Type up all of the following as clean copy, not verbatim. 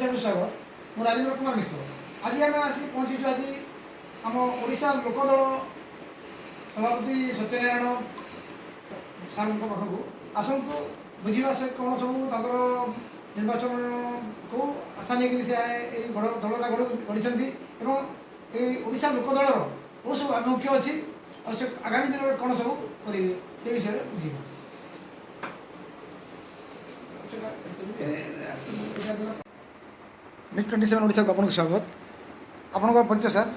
ଓଡ଼ିଶାକୁ ସ୍ୱାଗତ। ମୁଁ ରାଜେନ୍ଦ୍ର କୁମାର ମିଶ୍ର। ଆଜି ଆମେ ଆସିକି ପହଞ୍ଚିଛୁ ଆଜି ଆମ ଓଡ଼ିଶା ଲୋକଦଳ ସଭାପତି ସତ୍ୟନାରାୟଣ ସାର୍ଙ୍କ ପାଖକୁ। ଆସନ୍ତୁ ବୁଝିବା ସେ କ'ଣ ସବୁ ତାଙ୍କର ନିର୍ବାଚନକୁ ଆଶା ନେଇକରି ସେ ଏଇ ବଡ଼ ଦଳଟା ଗଢ଼ିଛନ୍ତି ଏବଂ ଏଇ ଓଡ଼ିଶା ଲୋକଦଳର କେଉଁ ସବୁ ଆଭିମୁଖ୍ୟ ଅଛି ଆଉ ସେ ଆଗାମୀ ଦିନରେ କ'ଣ ସବୁ କରିବେ, ସେ ବିଷୟରେ ବୁଝିବା। ନିଉଜ୍ 27 ଓଡ଼ିଶାକୁ ଆପଣଙ୍କୁ ସ୍ୱାଗତ। ଆପଣଙ୍କ ପରିଚୟ ସାର୍?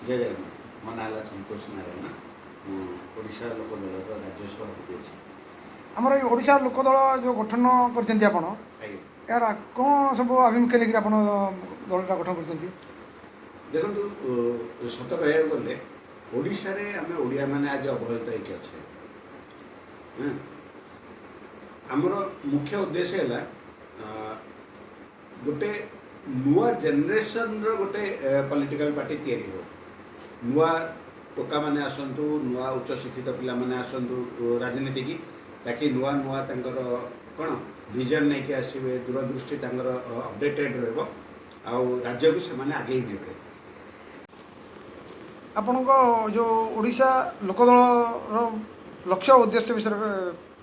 ଜୟ ଜଗନ୍ନାଥ। ମୋ ନାଁ ହେଲା ସନ୍ତୋଷ ନାରାୟଣ। ମୁଁ ଓଡ଼ିଶା ଲୋକ ଦଳର ରାଜ୍ୟ ସଭାପତି ଅଛି। ଆମର ଏଇ ଓଡ଼ିଶା ଲୋକ ଦଳ ଯେଉଁ ଗଠନ କରିଛନ୍ତି ଆପଣ, ଏହାର କ'ଣ ସବୁ ଆଭିମୁଖ୍ୟ ନେଇକରି ଆପଣ ଦଳଟା ଗଠନ କରିଛନ୍ତି? ଦେଖନ୍ତୁ, ସତ କହିବାକୁ ଗଲେ ଓଡ଼ିଶାରେ ଆମେ ଓଡ଼ିଆମାନେ ଆଜି ଅବହେଳିତ ହେଇକି ଅଛେ। ଆମର ମୁଖ୍ୟ ଉଦ୍ଦେଶ୍ୟ ହେଲା ଗୋଟେ ନୂଆ ଜେନେରେସନର ଗୋଟେ ପଲିଟିକାଲ ପାର୍ଟି ତିଆରି ହେବ। ନୂଆ ଟୋକାମାନେ ଆସନ୍ତୁ, ନୂଆ ଉଚ୍ଚଶିକ୍ଷିତ ପିଲାମାନେ ଆସନ୍ତୁ ରାଜନୀତିକି, ତାକି ନୂଆ ନୂଆ ତାଙ୍କର କ'ଣ ଭିଜନ ନେଇକି ଆସିବେ, ଦୂରଦୃଷ୍ଟି ତାଙ୍କର ଅପଡେଟେଡ୍ ରହିବ ଆଉ ରାଜ୍ୟକୁ ସେମାନେ ଆଗେଇ ନେବେ। ଆପଣଙ୍କ ଯେଉଁ ଓଡ଼ିଶା ଲୋକ ଦଳର ଲକ୍ଷ୍ୟ ଉଦ୍ଦେଶ୍ୟ ବିଷୟରେ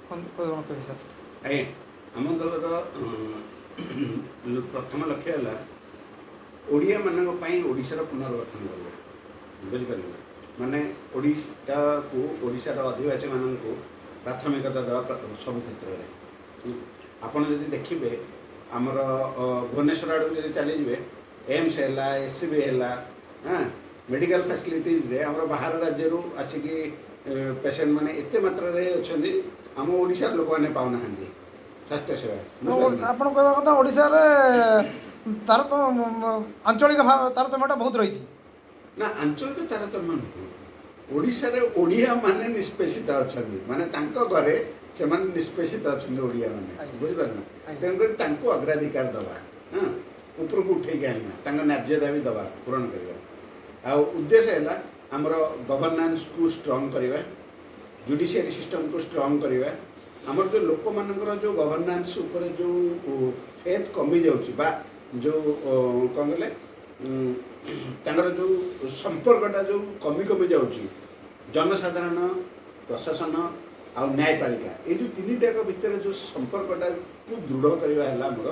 କ'ଣ କହିବେ ସାର୍? ଆଜ୍ଞା, ଆମ ଦଳର ପ୍ରଥମ ଲକ୍ଷ୍ୟ ହେଲା ଓଡ଼ିଆମାନଙ୍କ ପାଇଁ ଓଡ଼ିଶାର ପୁନର୍ଗଠନ କରିବା। ବୁଝିପାରିଲେ? ମାନେ ଓଡ଼ିଶାକୁ, ଓଡ଼ିଶାର ଅଧିବାସୀମାନଙ୍କୁ ପ୍ରାଥମିକତା ଦେବା ସବୁ କ୍ଷେତ୍ରରେ। ଆପଣ ଯଦି ଦେଖିବେ, ଆମର ଭୁବନେଶ୍ୱର ଆଡ଼କୁ ଯଦି ଚାଲିଯିବେ, ଏମ୍ସ ହେଲା, ଏସ୍ ସି ବି ହେଲା, ହଁ, ମେଡ଼ିକାଲ ଫ୍ୟାସିଲିଟିଜରେ ଆମର ବାହାର ରାଜ୍ୟରୁ ଆସିକି ପେସେଣ୍ଟ ମାନେ ଏତେ ମାତ୍ରାରେ ଅଛନ୍ତି, ଆମ ଓଡ଼ିଶାର ଲୋକମାନେ ପାଉନାହାନ୍ତି ସ୍ୱାସ୍ଥ୍ୟ ସେବା। ବୁଝିପାରିଲେ? ଆପଣ କହିବା କଥା ଓଡ଼ିଶାରେ ତାରତମ୍ୟ, ଆଞ୍ଚଳିକ ତାରତମ୍ୟଟା ବହୁତ ରହିଛି। ନା, ଆଞ୍ଚଳିକ ତାରତମ୍ୟ ନୁହେଁ। ଓଡ଼ିଶାରେ ଓଡ଼ିଆମାନେ ନିଷ୍ପେଷିତ ଅଛନ୍ତି, ମାନେ ତାଙ୍କ ଘରେ ସେମାନେ ନିଷ୍ପେଷିତ ଅଛନ୍ତି ଓଡ଼ିଆମାନେ। ବୁଝିପାରିଲେ? ତେଣୁକରି ତାଙ୍କୁ ଅଗ୍ରାଧିକାର ଦେବା, ହଁ, ଉପରକୁ ଉଠେଇକି ଆଣିବା, ତାଙ୍କ ନ୍ୟାଯ୍ୟ ଦାବି ଦେବା, ପୂରଣ କରିବା। ଆଉ ଉଦ୍ଦେଶ୍ୟ ହେଲା ଆମର ଗଭର୍ଣ୍ଣାନ୍ସକୁ ଷ୍ଟ୍ରଙ୍ଗ କରିବା, ଜୁଡ଼ିସିଆରୀ ସିଷ୍ଟମକୁ ଷ୍ଟ୍ରଙ୍ଗ କରିବା। ଆମର ଯେଉଁ ଲୋକମାନଙ୍କର ଯେଉଁ ଗଭର୍ଣ୍ଣାନ୍ସ ଉପରେ ଯେଉଁ ଫେଥ୍ କମିଯାଉଛି ବା ଯେଉଁ କ'ଣ କହିଲେ, ତାଙ୍କର ଯେଉଁ ସମ୍ପର୍କଟା ଯେଉଁ କମି କମି ଯାଉଛି, ଜନସାଧାରଣ, ପ୍ରଶାସନ ଆଉ ନ୍ୟାୟପାଳିକା, ଏଇ ଯେଉଁ ତିନିଟାକ ଭିତରେ ଯେଉଁ ସମ୍ପର୍କଟାକୁ ଦୃଢ଼ କରିବା ହେଲା ଆମର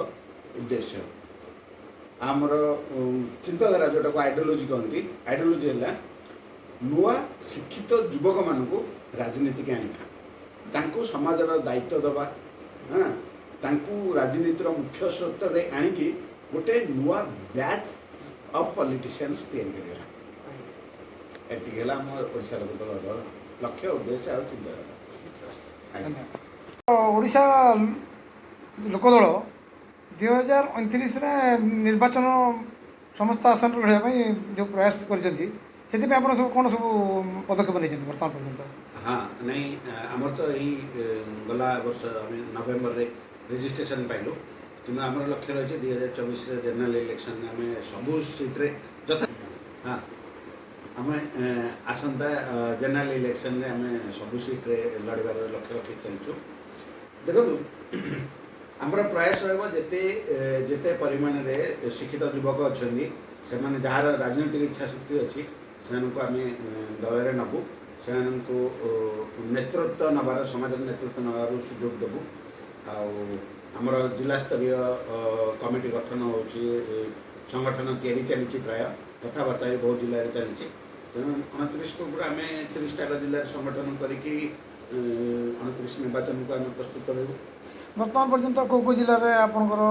ଉଦ୍ଦେଶ୍ୟ। ଆମର ଚିନ୍ତାଧାରା ଯେଉଁଟାକୁ ଆଇଡ଼ିଓଲୋଜି କହନ୍ତି, ଆଇଡ଼ିଓଲୋଜି ହେଲା ନୂଆ ଶିକ୍ଷିତ ଯୁବକମାନଙ୍କୁ ରାଜନୀତିକି ଆଣିବା, ତାଙ୍କୁ ସମାଜର ଦାୟିତ୍ୱ ଦେବା, ହଁ, ତାଙ୍କୁ ରାଜନୀତିର ମୁଖ୍ୟ ସ୍ରୋତରେ ଆଣିକି ଗୋଟେ ନୂଆ ବ୍ୟାଚ୍ ଅଫ୍ ପଲିଟିସିଆନ୍ସ ତିଆରି କରିବା। ଏତିକି ହେଲା ଆମ ଓଡ଼ିଶା ଲୋକ ଦଳର ଲକ୍ଷ୍ୟ, ଉଦ୍ଦେଶ୍ୟ ଆଉ ଚିନ୍ତାଧାରା। ଆଜ୍ଞା। ଧନ୍ୟବାଦ। ଓଡ଼ିଶା ଲୋକ ଦଳ 2029ରେ ନିର୍ବାଚନ ସମସ୍ତ ଆସନରେ ଲଢ଼ିବା ପାଇଁ ଯେଉଁ ପ୍ରୟାସ କରିଛନ୍ତି, ସେଥିପାଇଁ ଆପଣ ସବୁ କ'ଣ ସବୁ ପଦକ୍ଷେପ ନେଇଛନ୍ତି ବର୍ତ୍ତମାନ ପର୍ଯ୍ୟନ୍ତ? ହଁ, ନାଇଁ, ଆମର ତ ଏଇ ଗଲା ବର୍ଷ ଆମେ ନଭେମ୍ବରରେ ରେଜିଷ୍ଟ୍ରେସନ୍ ପାଇଲୁ। କିନ୍ତୁ ଆମର ଲକ୍ଷ୍ୟ ରହିଛି 2024ରେ ଜେନେରାଲ ଇଲେକ୍ସନ୍ ଆମେ ସବୁ ସିଟ୍ରେ ଯଥା, ହଁ, ଆମେ ଆସନ୍ତା ଜେନେରାଲ ଇଲେକ୍ସନରେ ଆମେ ସବୁ ସିଟ୍ରେ ଲଢ଼ିବାର ଲକ୍ଷ୍ୟ ରଖି ଚାଲିଛୁ। ଦେଖନ୍ତୁ, ଆମର ପ୍ରୟାସ ରହିବ ଯେତେ ଯେତେ ପରିମାଣରେ ଶିକ୍ଷିତ ଯୁବକ ଅଛନ୍ତି, ସେମାନେ ଯାହାର ରାଜନୈତିକ ଇଚ୍ଛା ଶକ୍ତି ଅଛି, ସେମାନଙ୍କୁ ଆମେ ଦଳରେ ନେବୁ। ସେମାନଙ୍କୁ ନେତୃତ୍ୱ ନେବାର, ସମାଜର ନେତୃତ୍ୱ ନେବାର ସୁଯୋଗ ଦେବୁ। ଆଉ ଆମର ଜିଲ୍ଲାସ୍ତରୀୟ କମିଟି ଗଠନ ହେଉଛି, ସଂଗଠନ ତିଆରି ଚାଲିଛି, ପ୍ରାୟ କଥାବାର୍ତ୍ତା ବି ବହୁତ ଜିଲ୍ଲାରେ ଚାଲିଛି। ତେଣୁ 29 ପୂର୍ବରୁ ଆମେ 30ଟା ଜିଲ୍ଲାରେ ସଂଗଠନ କରିକି 29 ନିର୍ବାଚନକୁ ଆମେ ପ୍ରସ୍ତୁତ ରହିବୁ। ବର୍ତ୍ତମାନ ପର୍ଯ୍ୟନ୍ତ କେଉଁ କେଉଁ ଜିଲ୍ଲାରେ ଆପଣଙ୍କର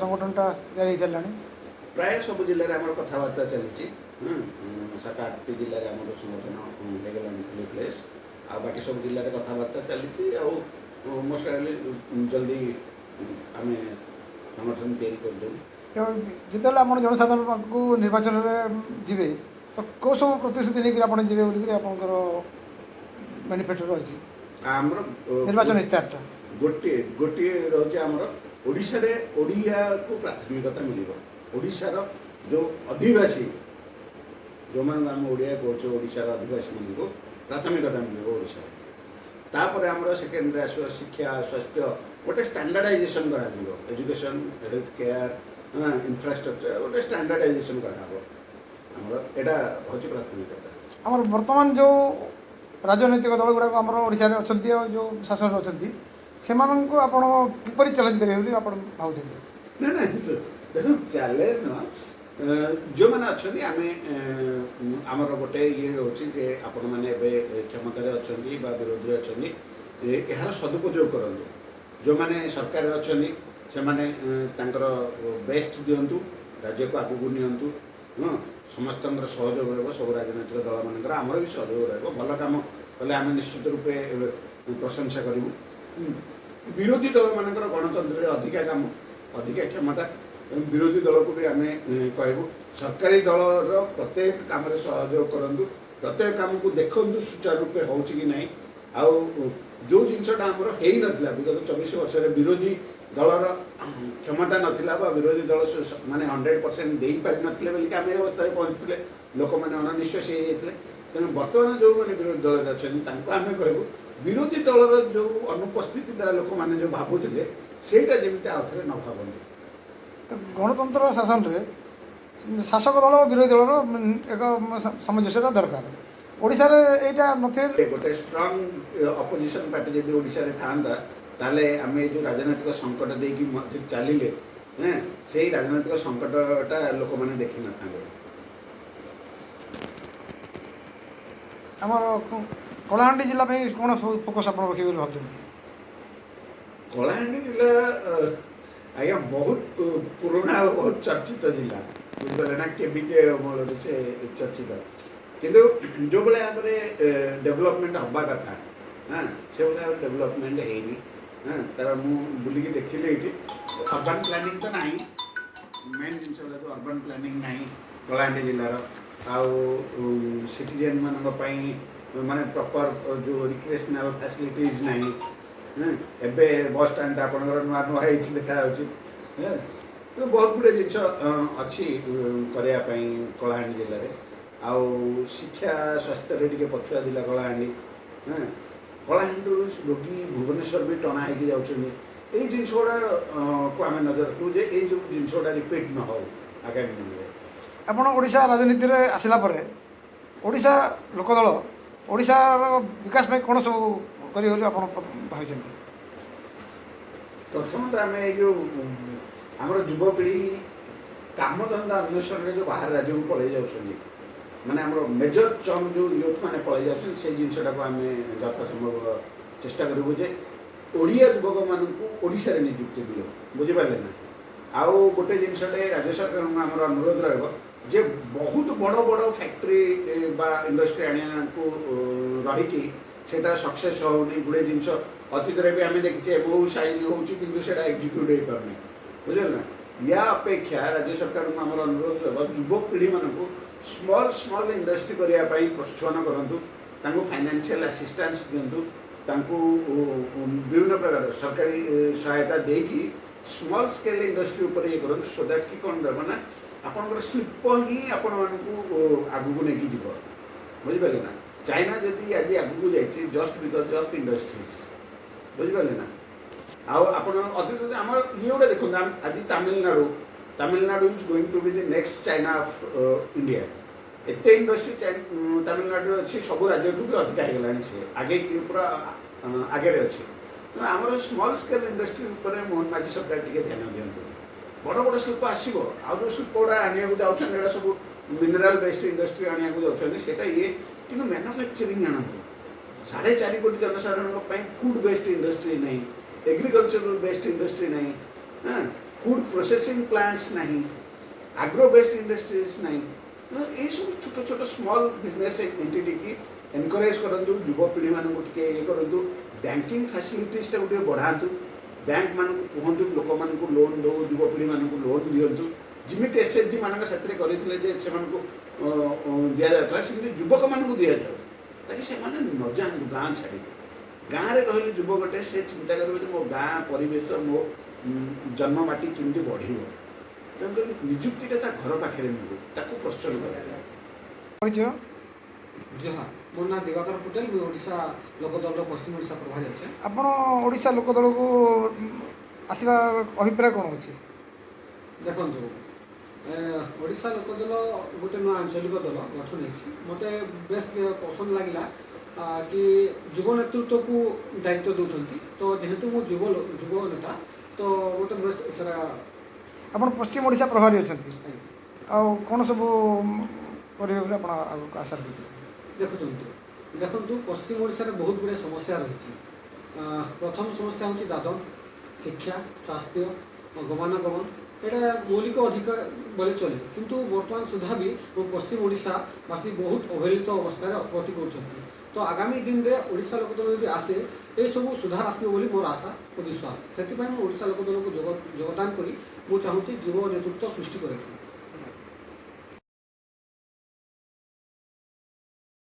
ସଂଗଠନଟା ତିଆରି ହେଇସାରିଲାଣି? ପ୍ରାୟ ସବୁ ଜିଲ୍ଲାରେ ଆମର କଥାବାର୍ତ୍ତା ଚାଲିଛି। ସାତ ଆଠଟି ଜିଲ୍ଲାରେ ଆମର ସଂଗଠନ ହେଇଗଲାଣି ଫୁଲି ପ୍ଲେସ୍। ଆଉ ବାକି ସବୁ ଜିଲ୍ଲାରେ କଥାବାର୍ତ୍ତା ଚାଲିଛି। ଆଉ ମୋଷ୍ଟ ଜଲ୍ଦି ଆମେ ସଂଗଠନ ତିଆରି କରିଦେବୁ। ତ ଯେତେବେଳେ ଆପଣ ଜନସାଧାରଣ ପାଖକୁ ନିର୍ବାଚନରେ ଯିବେ, ତ କେଉଁ ସବୁ ପ୍ରତିଶ୍ରୁତି ନେଇକରି ଆପଣ ଯିବେ ବୋଲିକରି ଆପଣଙ୍କର ମ୍ୟାନିଫେଷ୍ଟୋ ରହିଛି? ଆମର ନିର୍ବାଚନ ଇସ୍ତାହାରଟା। ଗୋଟିଏ ଗୋଟିଏ ରହୁଛି, ଆମର ଓଡ଼ିଶାରେ ଓଡ଼ିଆକୁ ପ୍ରାଥମିକତା ମିଳିବ। ଓଡ଼ିଶାର ଯେଉଁ ଅଧିବାସୀ, ଯେଉଁମାନଙ୍କୁ ଆମେ ଓଡ଼ିଆ କହୁଛୁ, ଓଡ଼ିଶାର ଅଧିବାସୀମାନଙ୍କୁ ପ୍ରାଥମିକତା ମିଳିବ ଓଡ଼ିଶାରେ। ତାପରେ ଆମର ସେକେଣ୍ଡରେ ଆସିବ ଶିକ୍ଷା, ସ୍ୱାସ୍ଥ୍ୟ, ଗୋଟେ ଷ୍ଟାଣ୍ଡାର୍ଡାଇଜେସନ୍ କରାଯିବ ଏଜୁକେସନ୍, ହେଲ୍ଥ କେୟାର। ଇନଫ୍ରାଷ୍ଟ୍ରକ୍ଚର ଗୋଟେ ଷ୍ଟାଣ୍ଡାର୍ଡାଇଜେସନ୍ କରାହେବ। ଆମର ଏଇଟା ହେଉଛି ପ୍ରାଥମିକତା। ଆମର ବର୍ତ୍ତମାନ ଯେଉଁ ରାଜନୈତିକ ଦଳ ଗୁଡ଼ାକ ଆମର ଓଡ଼ିଶାରେ ଅଛନ୍ତି ଆଉ ଯେଉଁ ଶାସନରେ ଅଛନ୍ତି, ସେମାନଙ୍କୁ ଆପଣ କିପରି ଚ୍ୟାଲେଞ୍ଜ କରିବେ ବୋଲି ଆପଣ ଭାବୁଛନ୍ତି? ନା ନା, ଦେଖନ୍ତୁ, ଚ୍ୟାଲେଞ୍ଜ ନୁହଁ। ଯେଉଁମାନେ ଅଛନ୍ତି, ଆମେ ଆମର ଗୋଟେ ଇଏ ରହୁଛି ଯେ ଆପଣମାନେ ଏବେ କ୍ଷମତାରେ ଅଛନ୍ତି ବା ବିରୋଧରେ ଅଛନ୍ତି, ଏହାର ସଦୁପଯୋଗ କରନ୍ତୁ। ଯେଉଁମାନେ ସରକାରରେ ଅଛନ୍ତି, ସେମାନେ ତାଙ୍କର ବେଷ୍ଟ ଦିଅନ୍ତୁ, ରାଜ୍ୟକୁ ଆଗକୁ ନିଅନ୍ତୁ। ହଁ, ସମସ୍ତଙ୍କର ସହଯୋଗ ରହିବ, ସବୁ ରାଜନୈତିକ ଦଳମାନଙ୍କର, ଆମର ବି ସହଯୋଗ ରହିବ। ଭଲ କାମ କଲେ ଆମେ ନିଶ୍ଚିତ ରୂପେ ପ୍ରଶଂସା କରିବୁ। ବିରୋଧୀ ଦଳମାନଙ୍କର ଗଣତନ୍ତ୍ରରେ ଅଧିକା କାମ, ଅଧିକା କ୍ଷମତା, ତେଣୁ ବିରୋଧୀ ଦଳକୁ ବି ଆମେ କହିବୁ, ସରକାରୀ ଦଳର ପ୍ରତ୍ୟେକ କାମରେ ସହଯୋଗ କରନ୍ତୁ, ପ୍ରତ୍ୟେକ କାମକୁ ଦେଖନ୍ତୁ ସୁଚାରୁ ରୂପେ ହେଉଛି କି ନାହିଁ। ଆଉ ଯେଉଁ ଜିନିଷଟା ଆମର ହେଇନଥିଲା ବିଗତ 24 ବର୍ଷରେ, ବିରୋଧୀ ଦଳର କ୍ଷମତା ନଥିଲା ବା ବିରୋଧୀ ଦଳ ମାନେ 100% ଦେଇପାରିନଥିଲେ ବୋଲିକି ଆମେ ଏ ଅବସ୍ଥାରେ ପହଞ୍ଚିଥିଲେ, ଲୋକମାନେ ଅଣନିଶ୍ୱାସୀ ହେଇଯାଇଥିଲେ। ତେଣୁ ବର୍ତ୍ତମାନ ଯେଉଁମାନେ ବିରୋଧୀ ଦଳରେ ଅଛନ୍ତି, ତାଙ୍କୁ ଆମେ କହିବୁ, ବିରୋଧୀ ଦଳର ଯେଉଁ ଅନୁପସ୍ଥିତିଟା ଲୋକମାନେ ଯେଉଁ ଭାବୁଥିଲେ, ସେଇଟା ଯେମିତି ଆଉ ଥରେ ନ ଭାବନ୍ତୁ। ତ ଗଣତନ୍ତ୍ର ଶାସନରେ ଶାସକ ଦଳ ଓ ବିରୋଧୀ ଦଳର ଏକ ସାମଞ୍ଜସ୍ୟଟା ଦରକାର। ଓଡ଼ିଶାରେ ଏଇଟା ନଥିଲେ ଗୋଟେ ଷ୍ଟ୍ରଙ୍ଗ ଅପୋଜିସନ୍ ପାର୍ଟି ଯଦି ଓଡ଼ିଶାରେ ଥାଆନ୍ତା, ତାହେଲେ ଆମେ ଏଇ ଯେଉଁ ରାଜନୈତିକ ସଙ୍କଟ ଦେଇକି ମଧ୍ୟ ଚାଲିଲେ, ହେଁ, ସେଇ ରାଜନୈତିକ ସଙ୍କଟଟା ଲୋକମାନେ ଦେଖିନଥାନ୍ତେ। ଆମର କଳାହାଣ୍ଡି ଜିଲ୍ଲା ପାଇଁ କ'ଣ ସବୁ ଫୋକସ୍ ଆପଣ ରଖିବେ ବୋଲି ଭାବୁଛନ୍ତି? କଳାହାଣ୍ଡି ଜିଲ୍ଲା ଆଜ୍ଞା ବହୁତ ପୁରୁଣା ଆଉ ବହୁତ ଚର୍ଚ୍ଚିତ ଜିଲ୍ଲା, ବୁଝିପାରିଲେ ନା? କେବିକେ ଅମଳରୁ ସେ ଚର୍ଚ୍ଚିତ। କିନ୍ତୁ ଯେଉଁଭଳିଆ ଭାବରେ ଡେଭଲପମେଣ୍ଟ ହେବା କଥା, ହଁ, ସେଭଳିଆ ଭାବରେ ଡେଭଲପମେଣ୍ଟ ହେଇନି। ହଁ, ତାର ମୁଁ ବୁଲିକି ଦେଖିଲି, ଏଇଠି ଅର୍ବାନ୍ ପ୍ଲାନିଂ ତ ନାହିଁ। ମେନ୍ ଜିନିଷ ହେଲା ଯେଉଁ ଅର୍ବାନ୍ ପ୍ଲାନିଂ ନାହିଁ କଳାହାଣ୍ଡି ଜିଲ୍ଲାର। ଆଉ ସିଟିଜେନ୍ମାନଙ୍କ ପାଇଁ ମାନେ ପ୍ରପର୍ ଯେଉଁ ରିକ୍ରିଏସନାଲ୍ ଫ୍ୟାସିଲିଟିଜ୍ ନାହିଁ। ହଁ, ଏବେ ବସ୍ ଷ୍ଟାଣ୍ଡଟା ଆପଣଙ୍କର ନୂଆ ନୂଆ ହେଇଛି ଦେଖାଯାଉଛି। ହଁ, ତ ବହୁତ ଗୁଡ଼ିଏ ଜିନିଷ ଅଛି କରିବା ପାଇଁ କଳାହାଣ୍ଡି ଜିଲ୍ଲାରେ। ଆଉ ଶିକ୍ଷା, ସ୍ୱାସ୍ଥ୍ୟରେ ଟିକେ ପଛୁଆ ଜିଲ୍ଲା କଳାହାଣ୍ଡି। ହଁ, କଳାହାଣ୍ଡିରୁ ରୋଗୀ ଭୁବନେଶ୍ୱର ବି ଟଣା ହେଇକି ଯାଉଛନ୍ତି। ଏଇ ଜିନିଷ ଗୁଡ଼ାକୁ ଆମେ ନଜର ରଖିବୁ ଯେ ଏଇ ଯେଉଁ ଜିନିଷ ଗୁଡ଼ା ରିପିଟ୍ ନ ହଉ ଆଗାମୀ ଦିନରେ। ଆପଣ ଓଡ଼ିଶା ରାଜନୀତିରେ ଆସିଲା ପରେ ଓଡ଼ିଶା ଲୋକ ଦଳ ଓଡ଼ିଶାର ବିକାଶ ପାଇଁ କ'ଣ ସବୁ କରିବେ ବୋଲି ଆପଣ ଭାବିଛନ୍ତି? ପ୍ରଥମତଃ ଆମେ ଏଇ ଯେଉଁ ଆମର ଯୁବପିଢ଼ି କାମଧନ୍ଦା ଅନ୍ୱେଷଣରେ ଯେଉଁ ବାହାର ରାଜ୍ୟକୁ ପଳେଇ ଯାଉଛନ୍ତି, ମାନେ ଆମର ମେଜର ଚଙ୍କ ଯେଉଁ ୟୁଥ୍ ମାନେ ପଳେଇ ଯାଉଛନ୍ତି, ସେଇ ଜିନିଷଟାକୁ ଆମେ ଯଥାସମ୍ଭବ ଚେଷ୍ଟା କରିବୁ ଯେ ଓଡ଼ିଆ ଯୁବକମାନଙ୍କୁ ଓଡ଼ିଶାରେ ନିଯୁକ୍ତି ମିଳିବ, ବୁଝିପାରିଲେ ନା? ଆଉ ଗୋଟେ ଜିନିଷଟେ ରାଜ୍ୟ ସରକାରଙ୍କୁ ଆମର ଅନୁରୋଧ ରହିବ ଯେ ବହୁତ ବଡ଼ ବଡ଼ ଫ୍ୟାକ୍ଟ୍ରି ବା ଇଣ୍ଡଷ୍ଟ୍ରି ଆଣିବାକୁ ରହିକି ସେଇଟା ସକ୍ସେସ୍ ହେଉନି। ଗୁଡ଼େ ଜିନିଷ ଅତୀତରେ ବି ଆମେ ଦେଖିଛେ, ବହୁ ସାଇନ୍ ହେଉଛି କିନ୍ତୁ ସେଇଟା ଏକ୍ଜିକ୍ୟୁଟ୍ ହେଇପାରୁନି, ବୁଝିଲେ ନା? ୟା ଅପେକ୍ଷା ରାଜ୍ୟ ସରକାରଙ୍କୁ ଆମର ଅନୁରୋଧ ରହିବ, ଯୁବପିଢ଼ିମାନଙ୍କୁ ସ୍ମଲ୍ ସ୍ମଲ୍ ଇଣ୍ଡଷ୍ଟ୍ରି କରିବା ପାଇଁ ପ୍ରୋତ୍ସାହନ କରନ୍ତୁ, ତାଙ୍କୁ ଫାଇନାନ୍ସିଆଲ ଆସିଷ୍ଟାନ୍ସ ଦିଅନ୍ତୁ, ତାଙ୍କୁ ବିଭିନ୍ନ ପ୍ରକାର ସରକାରୀ ସହାୟତା ଦେଇକି ସ୍ମଲ୍ ସ୍କେଲ୍ ଇଣ୍ଡଷ୍ଟ୍ରି ଉପରେ ଇଏ କରନ୍ତୁ, ସୋ that କି କ'ଣ ରହିବ ନା ଆପଣଙ୍କର ଶିଳ୍ପ ହିଁ ଆପଣମାନଙ୍କୁ ଆଗକୁ ନେଇକି ଯିବ, ବୁଝିପାରିଲେ ନା? ଚାଇନା ଯଦି ଆଜି ଆଗକୁ ଯାଇଛି, ଜଷ୍ଟ because of industries, ବୁଝିପାରିଲେ ନା? ଆଉ ଆପଣ ଅତୀତ ଆମର ଇଏ ଗୋଟେ ଦେଖନ୍ତୁ, ଆଜି Tamil Nadu, Tamil Nadu is going to be the next China of India। ଏତେ ଇଣ୍ଡଷ୍ଟ୍ରି ତାମିଲନାଡ଼ୁରେ ଅଛି, ସବୁ ରାଜ୍ୟଠୁ ବି ଅଧିକା ହେଇଗଲାଣି, ସେ ଆଗେ ପୁରା ଆଗରେ ଅଛି। ତେଣୁ ଆମର ସ୍ମଲ୍ ସ୍କେଲ୍ ଇଣ୍ଡଷ୍ଟ୍ରି ଉପରେ ମୋହନ ମାଝୀ ସରକାର ଟିକେ ଧ୍ୟାନ ଦିଅନ୍ତୁ। ବଡ଼ ବଡ଼ ଶିଳ୍ପ ଆସିବ, ଆଉ ଯେଉଁ ଶିଳ୍ପ ଗୁଡ଼ା ଆଣିବାକୁ ଯାଉଛନ୍ତି, ଏଇଟା ସବୁ ମିନେରାଲ ବେସ୍ଡ ଇଣ୍ଡଷ୍ଟ୍ରି ଆଣିବାକୁ ଯାଉଛନ୍ତି, ସେଇଟା ଇଏ, କିନ୍ତୁ ମ୍ୟାନୁଫ୍ୟାକ୍ଚରିଂ ଆଣନ୍ତୁ। 4.5 କୋଟି ଜନସାଧାରଣଙ୍କ ପାଇଁ ଫୁଡ୍ ବେସ୍ଡ ଇଣ୍ଡଷ୍ଟ୍ରି ନାହିଁ, ଏଗ୍ରିକଲଚରାଲ ବେସ୍ଡ ଇଣ୍ଡଷ୍ଟ୍ରି ନାହିଁ, ହଁ, ଫୁଡ୍ ପ୍ରୋସେସିଂ ପ୍ଲାଣ୍ଟସ୍ ନାହିଁ, ଆଗ୍ରୋ ବେସ୍ଡ ଇଣ୍ଡଷ୍ଟ୍ରିଜ୍ ନାହିଁ। ତ ଏଇସବୁ ଛୋଟ ଛୋଟ ସ୍ମଲ୍ ବିଜନେସ୍ ଏଣ୍ଟିଟିକି ଏନକରେଜ୍ କରନ୍ତୁ, ଯୁବପିଢ଼ିମାନଙ୍କୁ ଟିକେ ଇଏ କରନ୍ତୁ, ବ୍ୟାଙ୍କିଂ ଫ୍ୟାସିଲିଟିସ୍ଟାକୁ ଟିକେ ବଢ଼ାନ୍ତୁ, ବ୍ୟାଙ୍କମାନଙ୍କୁ କୁହନ୍ତୁ ଲୋକମାନଙ୍କୁ ଲୋନ୍ ଦେଉ, ଯୁବପିଢ଼ିମାନଙ୍କୁ ଲୋନ୍ ଦିଅନ୍ତୁ। ଯେମିତି ଏସ୍ଏଚ୍ଜି ମାନଙ୍କ ସାଥିରେ କରିଥିଲେ ଯେ ସେମାନଙ୍କୁ ଦିଆଯାଉଥିଲା, ସେମିତି ଯୁବକମାନଙ୍କୁ ଦିଆଯାଉ, ତାକି ସେମାନେ ନ ଯାଆନ୍ତୁ ଗାଁ ଛାଡ଼ିକି। ଗାଁରେ ରହିଲେ ଯୁବକଟେ ସେ ଚିନ୍ତା କରିବ ଯେ ମୋ ଗାଁ ପରିବେଶ, ମୋ ଜନ୍ମମାଟି କେମିତି ବଢ଼ିବ। ତେଣୁକରି ନିଯୁକ୍ତିଟା ତା ଘର ପାଖରେ ମିଳୁ, ତାକୁ ପ୍ରୋତ୍ସାହନ କରାଯାଏ। ପରିଚୟ? ଜୁହାର, ମୋ ନାଁ ଦିବାକର ପଟେଲ। ମୁଁ ଓଡ଼ିଶା ଲୋକ ଦଳର ପଶ୍ଚିମ ଓଡ଼ିଶା ପ୍ରଭାରୀ ଅଛେ। ଆପଣ ଓଡ଼ିଶା ଲୋକ ଦଳକୁ ଆସିବାର ଅଭିପ୍ରାୟ କ'ଣ ଅଛି? ଦେଖନ୍ତୁ, ଓଡ଼ିଶା ଲୋକ ଦଳ ଗୋଟେ ନୂଆ ଆଞ୍ଚଳିକ ଦଳ ଗଠନ ହେଇଛି। ମୋତେ ବେଶ ପସନ୍ଦ ଲାଗିଲା କି ଯୁବ ନେତୃତ୍ୱକୁ ଦାୟିତ୍ୱ ଦେଉଛନ୍ତି। ତ ଯେହେତୁ ମୁଁ ଯୁବ ନେତା, ତ ମୋତେ ବେଶ ସେଟା ଆପଣ ପଶ୍ଚିମ ଓଡ଼ିଶା ପ୍ରଭାରୀ ଅଛନ୍ତି, ଆଉ କ'ଣ ସବୁ କରିବେ ବୋଲି ଆପଣ ଆଗକୁ ଆଶା ରଖିଛନ୍ତି? ଦେଖନ୍ତୁ, ପଶ୍ଚିମ ଓଡ଼ିଶାରେ ବହୁତ ଗୁଡ଼ିଏ ସମସ୍ୟା ରହିଛି। ପ୍ରଥମ ସମସ୍ୟା ହେଉଛି ଦାଦନ, ଶିକ୍ଷା, ସ୍ୱାସ୍ଥ୍ୟ, ଗମନାଗମନ। ଏଇଟା ମୌଳିକ ଅଧିକାର ବୋଲେ ଚଲେ, କିନ୍ତୁ ବର୍ତ୍ତମାନ ସୁଦ୍ଧା ବି ମୋ ପଶ୍ଚିମ ଓଡ଼ିଶାବାସୀ ବହୁତ ଅବହେଳିତ ଅବସ୍ଥାରେ ଗତି କରୁଛନ୍ତି। ତ ଆଗାମୀ ଦିନରେ ଓଡ଼ିଶା ଲୋକ ଦଳ ଯଦି ଆସେ, ଏସବୁ ସୁଧାର ଆସିବ ବୋଲି ମୋର ଆଶା ଓ ବିଶ୍ୱାସ। ସେଥିପାଇଁ ମୁଁ ଓଡ଼ିଶା ଲୋକ ଦଳକୁ ଯୋଗଦାନ କରି ମୁଁ ଚାହୁଁଛି ଯୁବ ନେତୃତ୍ୱ ସୃଷ୍ଟି କରିଥାଏ।